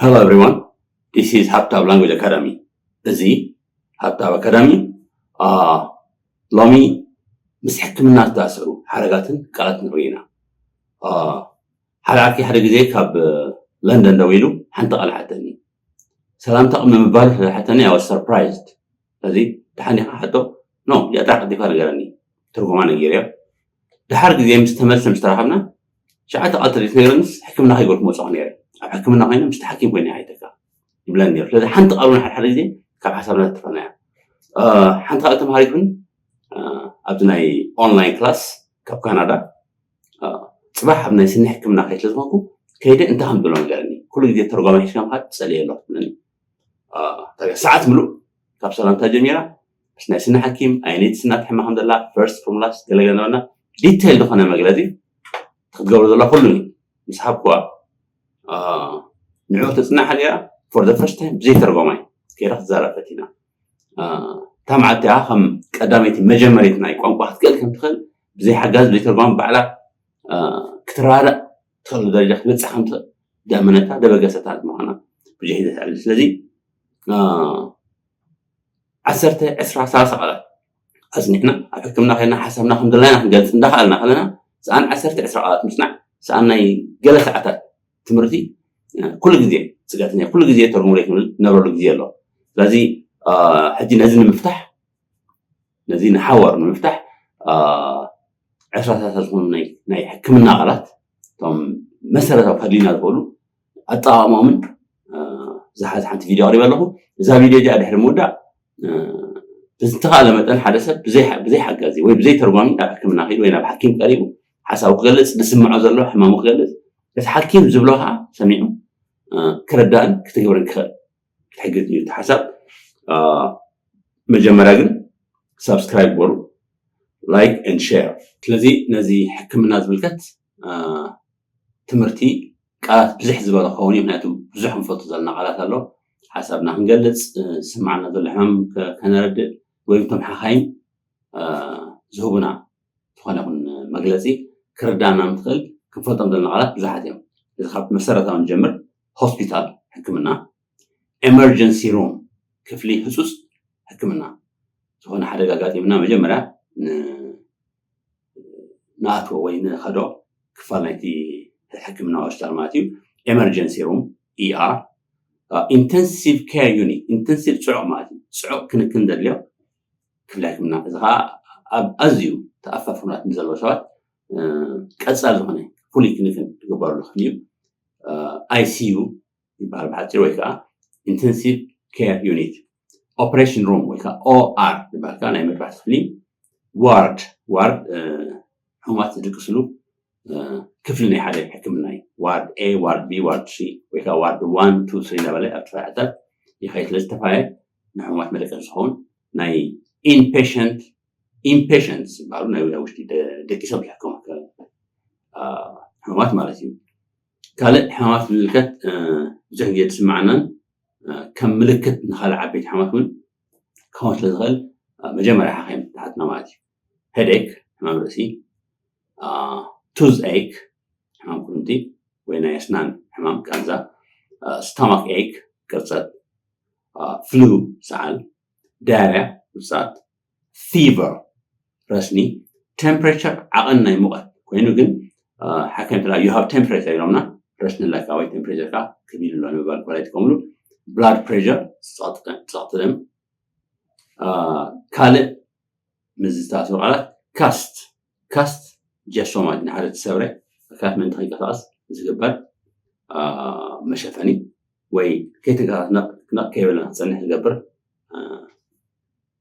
Hello everyone, this is Habtab Language Academy. እዚ ሃብታብ ኣካዳሚ። ሎሚ ምስ ሕክምና ዝተኣሰሩ ሓረጋትን ቃላት ንርኢ ኢና። ሓደ ዓርኪ ሓደ ግዜ ካብ ለንደን ደዊሉ ሓንቲ ቃል ሓተኒ። ሰላምታ ቅድሚ ምባሉ ስለ ሓተኒ I was surprised። ስለዚ ደሓን ዲኻ ሓቶ? ኖ፣ እዚኣ ጥራሕ ቀልጢፋ ንገረኒ፣ ትርጉማ ነጊረዮ። ድሓር ግዜ ምስ ተመልሰ ምስ ተራኸብና ሸዓተ ቃል ተዘይትነግረንስ ሕክምና ከይገርኩ መፅኹ ነይረ። ኣብ ሕክምና ኮይነ ምስቲ ሓኪም ኮይነ ይሓይተካ ይብለኒ ነይሩ። ስለዚ ሓንቲ ቃል እውን ሓደ ሓደ ግዜ ካብ ሓሳብና ተጥፈና እያ። ሓንቲ ካልእ ተምሃሪት እውን ኣብዚ ናይ ኦንላይን ክላስ ካብ ካናዳ፣ ጽባሕ ኣብ ናይ ስኒ ሕክምና ከይድ ስለዝኾንኩ ከይደ እንታይ ከም ዝብሎ ንገረኒ። ኩሉ ግዜ ተርጓሚ ሒዝካ ምኻድ ትጸልየ ኣለኹ ትብለኒ። ሰዓት ምሉእ ካብ ሰላምታ ጀሚራ ምስ ናይ ስኒ ሓኪም ኣየነይቲ ስና ትሕማ ከም ዘላ፣ ፈርስት ፎርሙላስ ገለገለ ነበርና ዲቴል ዝኾነ መግለጺ ክትገብሮ ዘላ ኩሉ ምስ ሃብኩዋ፣ ንዕኡ ተጽናሕ ነይራ። For the first time ብዘይ ተርጓማይ ከይዳ ክትዛረብ ፈቲና። እታ መዓልቲ እያ ከም ቀዳመይቲ መጀመሪት ናይ ቋንቋ ክትክእል ከም ትኽእል፣ ብዘይ ሓጋዝ ብዘይ ተርጓሚ ባዕላ ክትረዳዳእ ትኽእል ደረጃ ክትበጽሕ ከም ትኽእል ደኣመነታ ደበገሰታት ምዃና ብጀሂ ዘስዕል። ስለዚ ዓሰርተ፣ ዕስራ፣ ሰላሳ ቃላት ኣጽኒዕና ኣብ ሕክምና ኮይና ሓሳብና ከም ደላይና ክንገልጽ እንዳኸኣልና ከለና፣ ሰኣን ዓሰርተ፣ ዕስራ ቃላት ምጽናዕ፣ ሰኣን ናይ ገለ ሰዓታት ትምህርቲ ኩሉ ግዜ ስጋትን ኩሉ ግዜ ተርጉም ዘይክብል ነብረሉ ግዜ ኣሎ። ስለዚ ሕጂ ነዚ ንምፍታሕ፣ ነዚ ንሓዋር ንምፍታሕ ዕስራታት ዝኾኑ ናይ ሕክምና ቃላት፣ እቶም መሰረታዊ ከድልዩና ዝኽእሉ ኣጠቓቕሞምን ዝሓዘ ሓንቲ ቪድዮ ኣቕሪበ ኣለኹ። እዛ ቪድዮ እዚኣ ድሕሪ ምውዳእ ብዝተኻእለ መጠን ሓደ ሰብ ብዘይ ሓጋዚ ወይ ብዘይ ተርጓሚ ናብ ሕክምና ከይዱ ወይ ናብ ሓኪም ቀሪቡ ሓሳቡ ክገልጽ፣ ዝስምዖ ዘሎ ሕማሙ ክገልጽ፣ እቲ ሓኪም ዝብሎ ከዓ ሰሚዑ ክርዳእን ክትግብርን ክኽእል ክትሕግዝ እዩ እቲ ሓሳብ። መጀመርያ ግን ሳብስክራይብ ግበሩ፣ ላይክ ኤንድ ሼር። ስለዚ ነዚ ሕክምና ዝምልከት ትምህርቲ ቃላት ብዝሕ ዝበለ ክኸውን እዩ። ምክንያቱ ብዙሕ ክንፈልጦ ዘለና ቃላት ኣሎ። ሓሳብና ክንገልጽ፣ ዝስማዓና ዘሎ ሕማም ከነረድእ ወይ እቶም ሓኻይም ዝህቡና ዝኾነ ይኹን መግለጺ ክርዳእና ንኽእል ክንፈልጦም ዘለና ቃላት ብዙሓት እዮም። እዚ ካብ መሰረታዊ ንጀምር። ሆስፒታል፣ ሕክምና። ኤመርጀንሲ ሩም፣ ክፍሊ ህጹጽ ሕክምና። ዝኾነ ሓደጋ ኣጋጢምና መጀመርያ ንኣትዎ ወይ ንኸዶ ክፋል ናይቲ ሕክምና ሆስፒታል ማለት እዩ። ኤመርጀንሲ ሩም፣ ኢኣር። ኢንተንሲቭ ኬር ዩኒት፣ ኢንተንሲቭ ጽዑቕ ማለት እዩ። ጽዑቕ ክንክን ዘድልዮ ክፍሊ ሕክምና። እዚ ከዓ ኣብ ኣዝዩ ተኣፋፊ ኩነታት ንዘለዉ ሰባት ቀጻሊ ዝኾነ ፍሉይ ክንክን ዝግበረሉ ክፍሊ እዩ። ኣይሲዩ ይበሃል ብሓፂር፣ ወይ ከዓ ኢንተንሲቭ ኬር ዩኒት። ኦፕሬሽን ሩም ወይ ከዓ ኦኣር ዝበሃል ከዓ ናይ መጥባሕቲ ክፍሊ። ዋርድ፣ ዋርድ ሕሙማት ዝድቅስሉ ክፍሊ ናይ ሓደ ሕክምና እዩ። ዋርድ ኤ፣ ዋርድ ቢ፣ ዋርድ ሲ ወይ ከዓ ዋርድ ዋን፣ ቱ፣ ስሪ እናበለ ኣብ ተፈላዕታት ይኸይድ። ስለዚ ተፈላለየ ንሕሙማት መደቀሲ ዝኸውን ናይ ኢንፔሸንት፣ ኢንፔሸንት ዝበሃሉ ናይ ውሽጢ ደቂሶም ዝሕከሙ ሕሙማት ማለት እዩ። ካልእ ሕማማት ዝምልከት ብዙሕ ግዜ ዝስማዓናን ከም ምልክት ንካልእ ዓበይቲ ሕማማት እውን ክኸውን ስለ ዝኽእል መጀመርያ ሓኻይም ትሓትና ማለት እዩ። ሄዴክ፣ ሕማም ርእሲ፣ ቱዝ ኤክ፣ ሕማም ኩርምቲ ወይ ናይ ኣስናን ሕማም ቃንዛ፣ ስቶማክ ኤክ ቅርጸት፣ ፍሉ ሰዓል፣ ዳያርያ ውጻት፣ ፊቨር ረስኒ፣ ቴምፕሬቸር ዓቐን ናይ ሙቐት ኮይኑ ግን ሓኪም ተላ you have temperature ኢሎምና፣ ረስኒ ኣለካ ወይ ቴምፕሬቸርካ ክቢድ ኣሎ ንምባል ኮላ ይጥቀምሉ። ብላድ ፕሬሸር፣ ጸቕጢ ደም። ካልእ ምስ ዝተኣሰሩ ቃላት ካስት፣ ካስት ጀሶ ማለት ንሓደ ተሰብረ ኣካላት ምእንቲ ከይንቀሳቐስ ዝግበር መሸፈኒ ወይ ከይተንቀሳቐስ ነቕ ከይበለና ክፀንሕ ዝገብር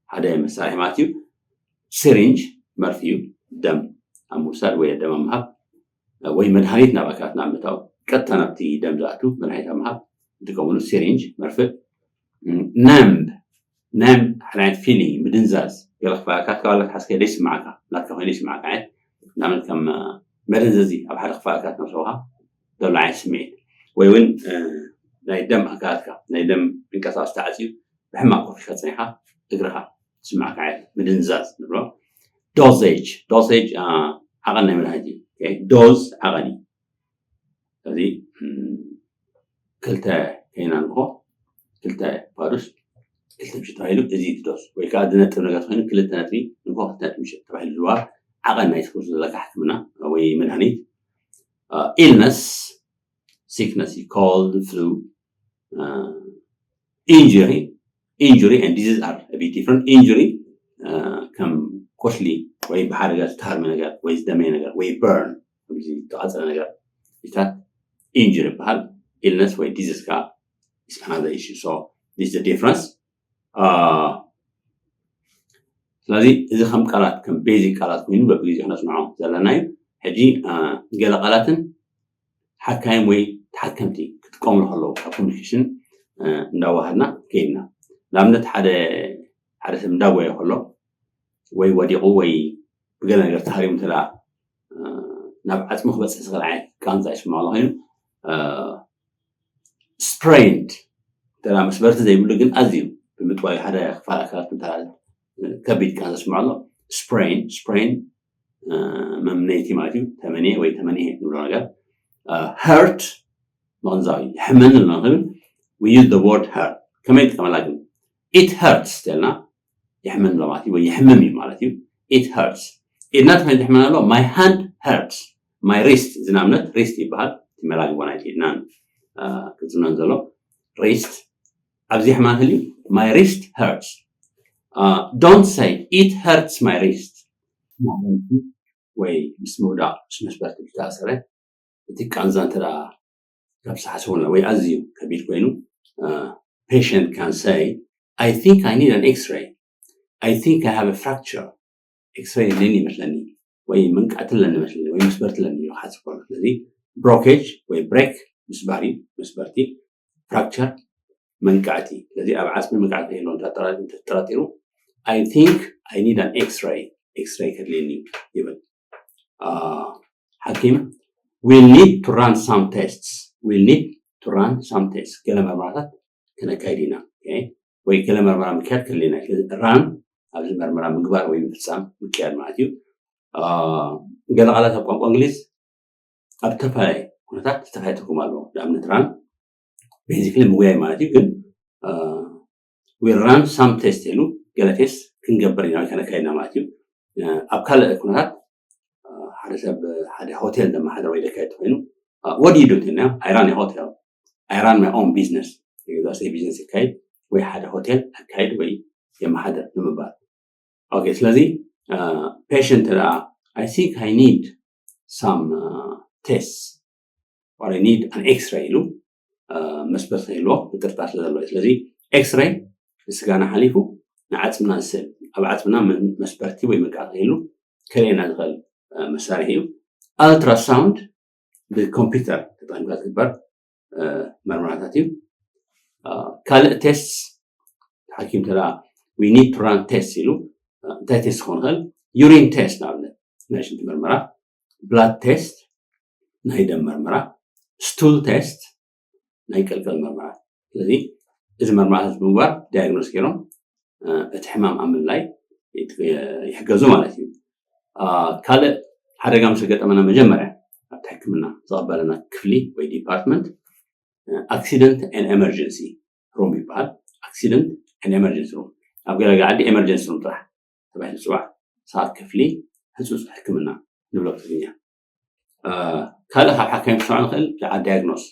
ሓደ መሳርሒ ማለት እዩ። ሲሪንጅ መርፊ እዩ፣ ደም ኣብ ምውሳድ ወይ ደም ኣብ ምሃብ ወይ መድሃኒት ናብ ኣካላትና ኣብ ምእታው ቀጥታ ናብቲ ደም ዝኣቱ መድሃኒት ኣብ ምሃብ ዝጥቀምሉ ሲሪንጅ መርፍእ። ነምብ፣ ነምብ ሓደ ዓይነት ፊሊንግ ምድንዛዝ፣ ገለ ክፋል ኣካላትካ ዋላ ክትሓስከ ዘይስምዓካ ናትካ ኮይኑ ይስምዓካ ዓይነት ንኣብነት ከም መደንዘዚ ኣብ ሓደ ክፋል ኣካላት ነብሰውሃ ዘሎ ዓይነት ስምዒት ወይ እውን ናይ ደም ኣካላትካ ናይ ደም ምንቀሳቐስ ተዓፅዩ ብሕማቕ ኮፍ ኢልካ ፀኒሕካ እግርኻ ዝስምዓካ ዓይነት ምድንዛዝ ንብሎ። ዶሴጅ፣ ዶሴጅ ዓቐን ናይ መድሃኒት እዩ። ዶዝ ዓቐን እዩ። ስለዚ ክልተ ከይና ንግሆ ክልተ ባዱስ ክልተ ምሽት ተባሂሉ፣ እዚ ዶዝ ወይ ከዓ እዚ ነጥብ ነገር ኮይኑ ክልተ ነጥቢ ንግሆ ክልተ ነጥቢ ምሽት ተባሂሉ ዝዋሃብ ዓቐን ናይ ትኩስ ዘለካ ሕክምና ወይ መድሃኒት። ኢልነስ፣ ሲክነስ፣ ኮልድ፣ ፍሉ፣ ኢንጁሪ፣ injury and disease are a bit different. ኢንጁሪ ከም ቁስሊ ወይ ብሓደጋ ዝተሃርመ ነገር ወይ ዝደመየ ነገር ወይ በርን ዝተቃፀለ ነገር ኢታት ኢንጁሪ ይበሃል። ኢልነስ ወይ ዲዚዝ ከዓ is another issue. So this is the difference. ስለዚ እዚ ከም ቃላት ከም ቤዚክ ቃላት ኮይኑ በብግዜ ክነፅንዖ ዘለና እዩ። ሕጂ ገለ ቃላትን ሓካይም ወይ ተሓከምቲ ክጥቀምሉ ከለዉ ካብ ኮሚኒኬሽን እንዳዋሃድና ከይድና፣ ንኣብነት ሓደ ሓደ ሰብ እንዳጎየ ከሎ ወይ ወዲቑ ወይ ብገለ ነገር ተሃሪሙ እንተ ናብ ዓፅሚ ክበፅሕ ዝኽእል ዓይነት ቃንዛ ይስምዖ ኣሎ ኮይኑ ስፕሬንድ እንተ መስበርቲ ዘይብሉ ግን ኣዝዩ ብምጥዋይ ሓደ ክፋል ኣካላት እንተ ከቢድ ቃንዛ ይስምዖ ኣሎ። ስፕሬን ስፕሬን መምነይቲ ማለት እዩ። ተመንየ ወይ ተመንየ ንብሎ ነገር። ሀርት ምቕንዛው እዩ። የሕመኒ ኣሎ ንብል we use the word hurt። ከመይ ንጥቀመላ ግን? It hurts ተልና የሕመኒ ኣሎ ማለት እዩ ወይ የሕምም እዩ ማለት እዩ። It hurts። ኢድና ተኸይድ የሕመኒ ኣሎ። My hand hurts. My wrist እዚ ንኣብነት ሪስት ይበሃል። እቲ መላግቦ ናይቲ ኢድናን ቅፅናን ዘሎ ሪስት ኣብዚ ሕማም ህልዩ my wrist hurts. Don't say it hurts my wrist. ወይ ምስ ምውዳቕ ምስ መስበርቲ ዝተኣሰረ እቲ ቃንዛ እንተ ካብ ሰሓስቡና ወይ ኣዝዩ ከቢድ ኮይኑ patient can say I think I need an X-ray. I think I have a fracture. X-ray የድልየኒ ይመስለኒ ወይ መንቃዕቲ ኣለኒ ይመስለኒ ወይ መስበርቲ ኣለኒ ኢሉ ክሓስብ ከሎ። ስለዚ ብሮኬጅ ወይ ብሬክ ምስባር እዩ መስበርቲ። ፍራክቸር መንቃዕቲ። ስለዚ ኣብ ዓፅሚ መንቃዕቲ ከይህልዎ እንተጠራጢሩ I think I need an X-ray. X-ray ከድልየኒ ይብል ሓኪም። We'll need to run some tests. We'll need to run some tests. ገለ መርመራታት ክነካይድ ኢና ወይ ገለ መርመራ ምክያድ ከድልየና። ራን ኣብዚ መርመራ ምግባር ወይ ምፍፃም ምክያድ ማለት እዩ። ገለ ቃላት ኣብ ቋንቋ እንግሊዝ ኣብ ዝተፈላለየ ኩነታት ዝተፈላለየ ትርጉም ኣለዎ። ንኣብነት ራን ቤዚክሊ ምጉያይ ማለት እዩ። ግን we run some test ኢሉ ገለ ቴስት ክንገብር ኢና ወይ ከነካይድና ማለት እዩ። ኣብ ካልእ ኩነታት ሓደ ሰብ ሓደ ሆቴል ዘመሓደር ወይ ዘካየድ ኮይኑ what do you do? I run a hotel. I run my own business. የገዛእ ቢዝነስ ይካይድ ወይ ሓደ ሆቴል ኣካይድ ወይ የመሓደር ንምባል። ኦኬ ስለዚ ፔሽንት ደኣ I think I need some tests or I need an X-ray ኢሉ መስበርቲ ከይህልዎ ምጥርጣር ስለ ዘለዎ እዩ። ስለዚ ኤክስሬይ ንስጋና ሓሊፉ ንዓፅምና ዝስእል ኣብ ዓፅምና መስበርቲ ወይ መቃ ከይህሉ ከርእየና ዝኽእል መሳርሒ እዩ። ኣልትራሳውንድ ብኮምፒውተር ተጠቂምካ ዝግበር መርመራታት እዩ። ካልእ ቴስት ሓኪም ተ we need to run test ኢሉ እንታይ ቴስት ክኾን ይኽእል? ዩሪን ቴስት ንኣብነት ናይ ሽንቲ መርመራ፣ ብላድ ቴስት ናይ ደም መርመራ፣ ስቱል ቴስት ናይ ቀልቀል መርመራ። ስለዚ እዚ መርመራታት ብምግባር ዳያግኖስ ገይሮም እቲ ሕማም ኣብ ምልላይ ይሕገዙ ማለት እዩ። ካልእ ሓደጋ ምስ ገጠመና መጀመርያ ኣብቲ ሕክምና ዝቐበለና ክፍሊ ወይ ዲፓርትመንት ኣክሲደንት ኤን ኤመርጀንሲ ሩም ይበሃል። ኣክሲደንት ኤን ኤመርጀንሲ ሩም ኣብ ገለገለ ዓዲ ኤመርጀንሲ ሩም ጥራሕ ተባሂሉ ዝፅዋዕ ሰዓት ክፍሊ ህፁፅ ሕክምና ንብሎ ብትግርኛ። ካልእ ካብ ሓካይም ክሰምዖ ንኽእል ከዓ ዳያግኖስ።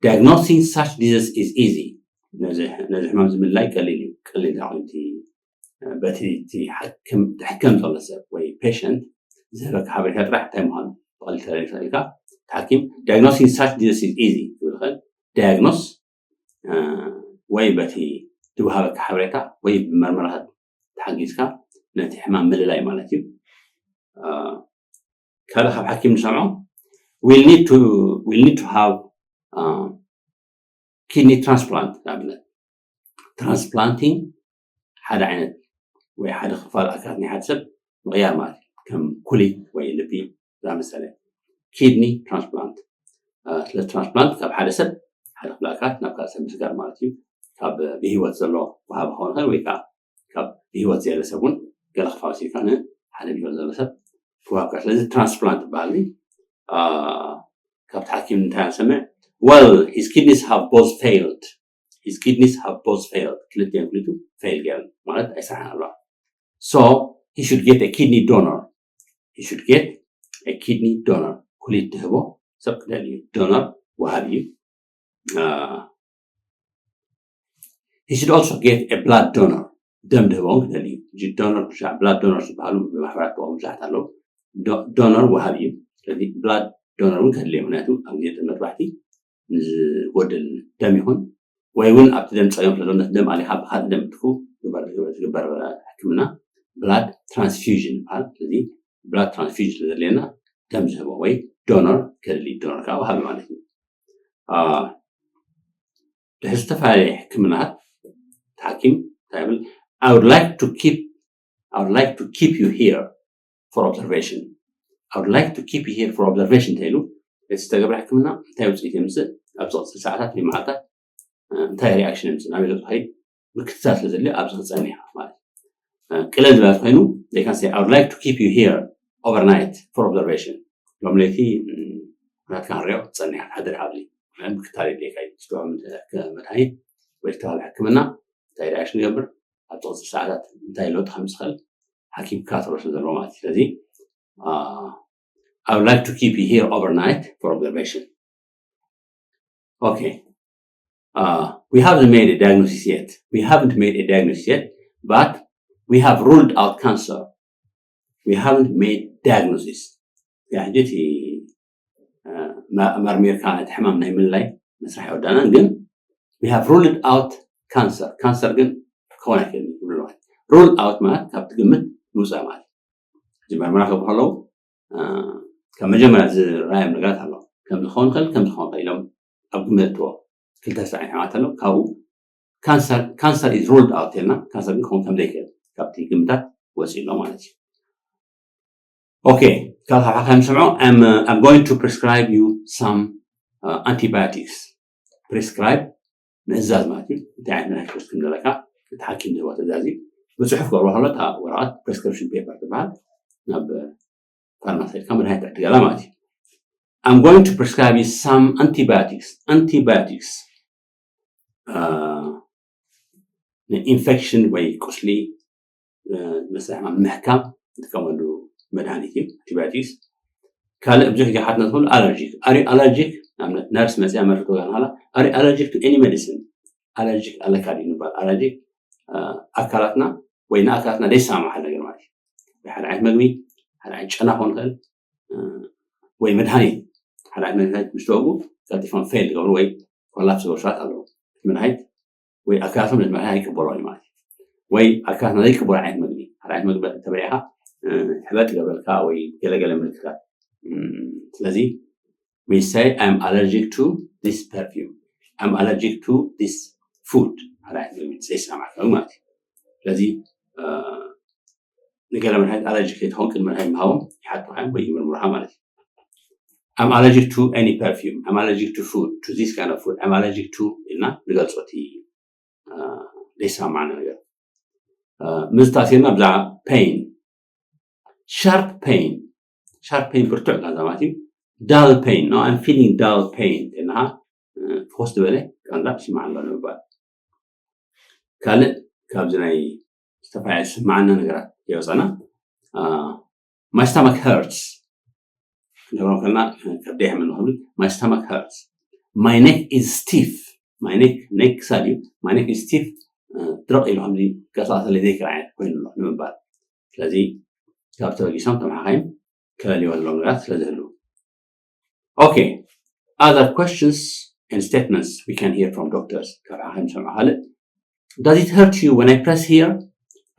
Diagnosing such disease is easy. ነዚ ሕማም ዝምላይ ቀሊል እዩ። ቀሊል ኮይኑ እቲ በቲ ሕከም ዘሎ ሰብ ወይ ፔሽንት ዝህበካ ሓበሬታ ጥራሕ እንታይ ምዃኑ ብቐሊል ተረዲእ ትኽእል ኢልካ። ሓኪም diagnosing such disease is easy ክብል ይኽእል። ዳያግኖስ ወይ በቲ ዝወሃበካ ሓበሬታ ወይ ብመርመራታት ተሓጊዝካ ነቲ ሕማም ምልላይ ማለት እዩ። ካልእ ካብ ሓኪም ንሰምዖ we'll need to we'll need to have kidney transplant ንኣብነት ትራንስፕላንቲንግ ሓደ ዓይነት ወይ ሓደ ክፋል ኣካላት ናይ ሓደ ሰብ ምቕያር ማለት እዩ። ከም ኩሊት ወይ ልቢ ዝኣመሰለ ኪድኒ ትራንስፕላንት። ስለ ትራንስፕላንት ካብ ሓደ ሰብ ሓደ ክፍሊ ኣካላት ናብ ካልእ ሰብ ምስጋር ማለት እዩ። ካብ ብህይወት ዘሎ ወሃቢ ክኸውን ይኽእል ወይ ከዓ ካብ ብህይወት ዘየለ ሰብ እውን ገለ ክፋል ወሲድካ ንሓደ ብህይወት ዘሎ ሰብ ክዋካ። ስለዚ transplant ይበሃል። ካብቲ ሓኪም እንታይ ንሰምዕ? Well, his kidneys have both failed. His kidneys have both failed. ክልቲኦም ክልቱ ፌል ገይረን ማለት ኣይሰርሓን ኣለዋ። So he should get a kidney donor. He should get a kidney donor. ኩሊት ትህቦ ሰብ ክደሊ እዩ። ዶነር ወሃቢ እዩ። He should also get a blood donor. ደም ድህቦ ክደሊ እዩ። ዶነር ብሻ ብላድ ዶነር ዝበሃሉ ብማሕበራት ተቆም ብዙሓት ኣለዉ። ዶነር ወሃቢ እዩ። ስለዚ ብላድ ዶነር እውን ከድልየ፣ ምክንያቱ ኣብ ግዜ ጥመት ባሕቲ ንዝጎድል ደም ይኹን ወይ እውን ኣብቲ ደም ፀገም ስለዘሎነት ደም ኣሊኻ ብካልእ ደም ትኩ ዝግበር ሕክምና ብላድ ትራንስፊውዥን ይበሃል። ስለዚ ብላድ ትራንስፊውዥን ስለዘድልየና ደም ዝህቦ ወይ ዶነር ከድሊ፣ ዶነር ከዓ ወሃቢ ማለት እዩ። ድሕሪ ዝተፈላለየ ሕክምናት ሓኪም እንታይ ይብል? I would like to keep I would like to keep you here for observation. I would like to keep you here for observation እንተኢሉ እቲ ዝተገብረ ሕክምና እንታይ ውፅኢት የምፅእ? ኣብ ዝቕፅል ሰዓታት ወይ መዓልታት እንታይ ሪኣክሽን የምፅእ? ናበይ ዝኸይድ ምክትታል ስለ ዘድልዮ ኣብዚ ክፀንሕ ማለት እዩ። ቅልል ዝበለ ኮይኑ they can say I would like to keep you here overnight for observation። ሎም ለይቲ ናትካ ክንሪኦ ትፀንሕ ሓድር ኣብዚ ምክትታል የድልየካ እዩ። ስቶም መድሃኒት ወይ ዝተባሃለ ሕክምና እንታይ ሪኣክሽን ይገብር? ኣብ ዝቕፅል ሰዓታት እንታይ ለውጢ ከም ዝኽእል ሓኪም ክከታተሎ ስለ ዘለዎ ማለት እዩ። ስለዚ I would like to keep you here overnight for observation. Okay. Uh, we haven't made a diagnosis yet. We haven't made a diagnosis yet, but we have ruled out cancer. We haven't made diagnosis. ሕጂ እቲ መርሚርካ ነቲ ሕማም ናይ ምልላይ መስራሕ ይወዳናን፣ ግን we have ruled out cancer. ካንሰር ግን ክኸውን ኣይክእልን ይብሉ ማለት። ሩል ኣውት ማለት ካብ ትግምት ምውፃእ ማለት። እዚ መርመራ ክብሉ ከለዉ ካብ መጀመርያ ዝረኣዮም ነገራት ኣሎ። ከም ዝኸውን ከል ከም ዝኸውን ከል ኢሎም ኣብ ግምት እትዎ ክልተ ስራሕ ሕማት ኣሎ። ካብኡ ካንሰር ካንሰር is ruled out ኢልና፣ ካንሰር ግን ክኸውን ከም ዘይክእል ካብቲ ግምታት ወፂኡ ኣሎ ማለት እዩ። ኦኬ፣ ካብ ሓሓካ ንስምዖ I'm going to prescribe you some antibiotics። ፕሪስክራይብ ምእዛዝ ማለት እዩ። እንታይ ዓይነት መድሃኒት ክወስድ ከም ዘለካ እቲ ሓኪም ዝህቦ ትእዛዝ እዩ። ብፅሑፍ ክገብሮ ከሎ እታ ወረቐት ፕሪስክሪፕሽን ፔፐር ትበሃል ናብ ፋርማሲ ኢልካ መድሃኒት ትዕድገላ ማለት እዩ። I'm going to prescribe you some antibiotics. Antibiotics ንኢንፌክሽን ወይ ቁስሊ መስርሕ ምሕካም ንጥቀመሉ መድሃኒት እዩ። ኣንቲባዮቲክስ ካልእ ብዙሕ ግዜ ሓትና ዝኽእሉ ኣለርጂክ ኣሪ ኣለርጂክ ንኣብነት ነርስ መፅያ መርፍት ወጋን ሃላ ኣሪ ኣለርጂክ ቱ ኤኒ ሜዲሲን? ኣለርጂክ ኣለካ ድዩ ንባል? ኣለርጂክ ኣካላትና ወይ ንኣካላትና ዘይሰማማዕ ሓደ ነገር ማለት እዩ። ወይ ሓደ ዓይነት መግቢ፣ ሓደ ዓይነት ጨና ክኾን ይኽእል፣ ወይ መድሃኒት፣ ሓደ ዓይነት መድሃኒት ምስ ተወጉ ቀልጢፎም ፌል ዝገብሩ ወይ ኮላፕስ ዝገብሩ ሰባት ኣለዉ። መድሃኒት ወይ ኣካላቶም ነቲ መድሃኒት ኣይቅበሎን እዩ ማለት እዩ። ወይ ኣካላትና ዘይቅበሎ ዓይነት መግቢ፣ ሓደ ዓይነት መግቢ ተበሊዕካ ሕበጥ ይገብረልካ ወይ ገለገለ ምልክታት። ስለዚ we say I'm allergic to this perfume, I'm allergic to this food፣ ሓደ ዓይነት መግቢ ዘይሰማማዕ ማለት እዩ። ስለዚ ንገለ መድሃኒት ኣለርጂክ ከይትኸውን ቅድሚ መድሃኒት ምሃቦም ይሓቱኻ እዮም ወይ ይምርምሩኻ ማለት እዩ። I'm allergic to any perfume, I'm allergic to food, to this kind of food, I'm allergic to ኢልና ንገልፆ እቲ ዘይሰማማዕና ነገር። ምስ ታሲርና ብዛዕባ ፔን፣ ሻርፕ ፔን፣ ሻርፕ ፔን ብርቱዕ ቃንዛ ማለት እዩ። ዳል ፔን፣ no I'm feeling dull pain ኢልና ፈኾስ ዝበለ ቃንዛ ይስማዕ ኣሎ ንምባል። ካልእ ካብዚ ናይ ዝተፈላለዩ ዝስማዓና ነገራት የወፃና። My stomach hurts ክንገብሮም ከለና ከብደ ይሕመኒ ክብል። My stomach hurts, my neck is stiff, my neck፣ ኔክ ክሳድ እዩ። My neck is stiff፣ ድረቕ ኢሉ ከም ቀሳቀሰለይ ዘይክእል ዓይነት ኮይኑ ኣሎ ንምባል። ስለዚ ካብ ተበጊሶም ተመሓኻይም ከለልዮ ዘለዎም ነገራት ስለ ዝህልው። Okay, other questions and statements we can hear from doctors? ካብ ሓኻይም ሰምዖ ካልእ does it hurt you when I press here?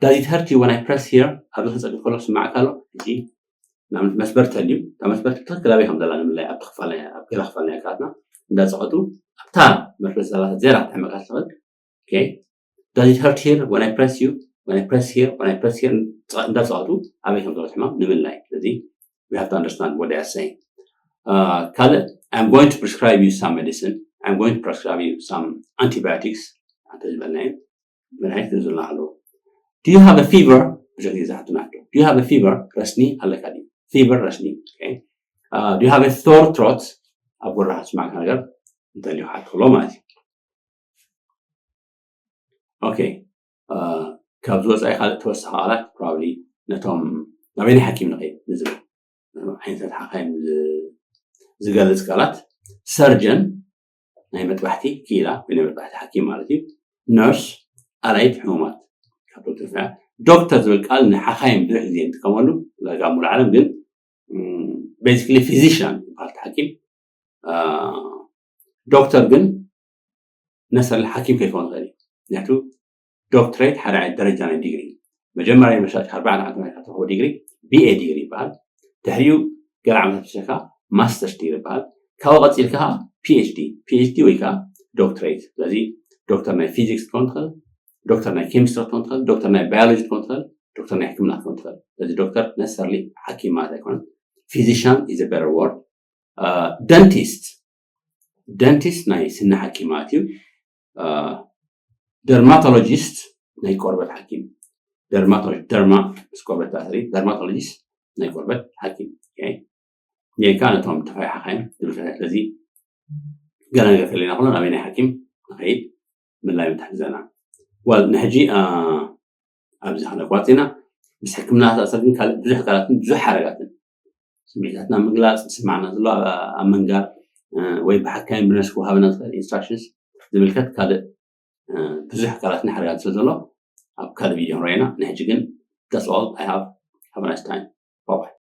Does it hurt you when I press here? ኣብዚ ክፀግብ ከሎ ስማዕካ ኣሎ። ሕጂ ንኣብነት መስበር ተልዩ እታ መስበር ትክክል ኣበይ ከም ዘላ ንምላይ ኣብቲ ክፋል ኣብ ገለ ክፋል ናይ ኣካላትና እንዳፀቐጡ ኣብታ መስበር ዘላ ዜራ ትሕመቃ ትኽእል። Okay, does it hurt here when I press you? When I press here, when I press here እንዳፀቐጡ ኣበይ ከም ዘሎ ሕማም ንምላይ። ስለዚ we have to understand what they are saying. ካልእ I'm going to prescribe you some medicine, I'm going to prescribe you some antibiotics እንተ ዝበልናዮ መድሃኒት ዝብልና ኣለዉ። Do you have a fever? ብዙሕ ግዜ ዝሓቱና ኣለዉ። Do you have a fever? ረስኒ ኣለካ ድዩ? fever፣ ረስኒ። Okay. Uh, do you have a sore throat? ኣብ ጎረኻ ዝስማዕካ ነገር እንተልዩ ሓትሎ ማለት እዩ። Okay. Uh, ካብ ዝወፃኢ ካልእ ተወሳኺ ቃላት probably ነቶም ናበይናይ ሓኪም ንኸይድ ንዝብል ዓይነት ሓኻይም ዝገልፅ ቃላት። ሰርጀን ናይ መጥባሕቲ ክኢላ ወይ ናይ መጥባሕቲ ሓኪም ማለት እዩ። ነርስ ኣላይት ሕሙማት ካብ ዶክተር ፍያ። ዶክተር ዝብል ቃል ንሓኻይም ብዙሕ ግዜ እንጥቀመሉ ላጋ ሙሉ ዓለም ግን basically physician ይበሃል ሓኪም። ዶክተር ግን ነሰርሊ ሓኪም ከይኮን ይኽእል እዩ። ምክንያቱ ዶክትሬት ሓደ ዓይነት ደረጃ ናይ ዲግሪ፣ መጀመርያ ዩኒቨርሲቲ ኣርባዕተ ዓመት ተማሂርካ ትረኽቦ ዲግሪ ቢኤ ዲግሪ ይበሃል። ድሕሪኡ ገለ ዓመታት ተሰካ ማስተርስ ዲግሪ ይበሃል። ካብኡ ቀፂልካ ከዓ ፒኤችዲ ፒኤችዲ ወይ ከዓ ዶክትሬት። ስለዚ ዶክተር ናይ ፊዚክስ ትኾን ትኽእል፣ ዶክተር ናይ ኬሚስትሪ ትኾን ትኽእል፣ ዶክተር ናይ ባዮሎጂ ትኾን ትኽእል፣ ዶክተር ናይ ሕክምና ትኾን ትኽእል። ስለዚ ዶክተር ነሰርሊ ሓኪም ማለት ኣይኮነን። Physician is a better word. ደንቲስት፣ ደንቲስት ናይ ስኒ ሓኪም ማለት እዩ። ደርማቶሎጂስት ናይ ቆርበት ሓኪም። ደርማቶሎጂ ደርማ ምስ ቆርበት ተኣሰሪ፣ ደርማቶሎጂስት ናይ ቆርበት ሓኪም። ኔካ ነቶም ተፋይ ሓኻይም ዝብል ስለዚ ገለ ነገር ከለና ኩሎ ናበይ ናይ ሓኪም ንኸይድ ምላይ ምትሕግዘና። ዋል ንሕጂ ኣብዚ ክነቋፂና ምስ ሕክምና ተኣሰር ግን ካልእ ብዙሕ ቃላትን ብዙሕ ሓረጋትን ስምዒታትና ምግላፅ ዝስማዕና ዘሎ ኣብ መንጋር ወይ ብሓካይም ብነስኩ ሃበና ዝኽእል ኢንስትራክሽንስ ዝምልከት ካልእ ብዙሕ ቃላትን ሓረጋት ስለ ዘሎ ኣብ ካልእ ቪድዮ ንረኣና። ንሕጂ ግን that's all I have. Have a nice time. Bye bye.